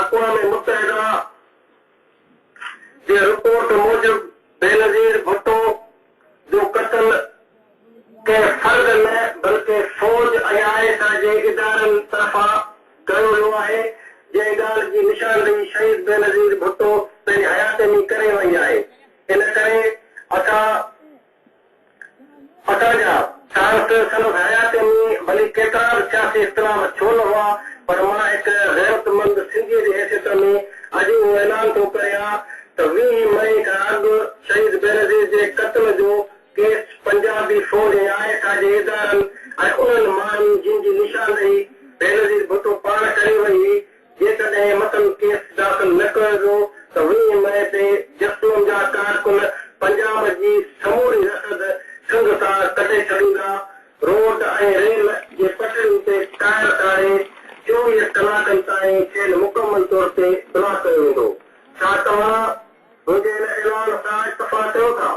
اقوام متحده جي رپورٽ موجب بينظير ڀٽو جو قتل ڪنهن فرد نه بلڪه فوج ۽ I S I جي ادارن طرفان ڪيو ويو آهي، جنهن ڳالهه جي نشاندهي شهيد بينظير ڀٽو پنهنجي حياتي ۾ ڪري وئي آهي، ان ڪري اسان اسان جا ساڻس سندس حياتيء ۾ ڀلي ڪيترا به سياسي اختلاف ڇو نه هئا پر مان هڪ غيرتمند سنڌيء جي حيثيت ۾ اڄ اهو اعلان ٿو ڪريان ته 20 مئي کان اڳ شهيد بينظير جي قتل جو ڪيس پنجابي فوج ۽ I S I جي ادارن ۽ انهن ماڻهن جن جي نشاندهي بينظير ڀٽو پاڻ ڪري وئي هئي جيڪڏهن مٿن ڪيس داخل نه ڪيو ويو ته 20 مئي تي جسقم جا ڪارڪن پنجاب جي سموري رسد سنڌ تان ڪڍي ڇڏيندا، روڊ ۽ ريل جي پٽڙين تي ٽائر ساڙي 24 ڪلاڪن تائين کين مڪمل طور تي بلاڪ ڪيو ويندو. ڇا توهان منهنجي ان اعلان سان اتفاق ڪيو ٿا؟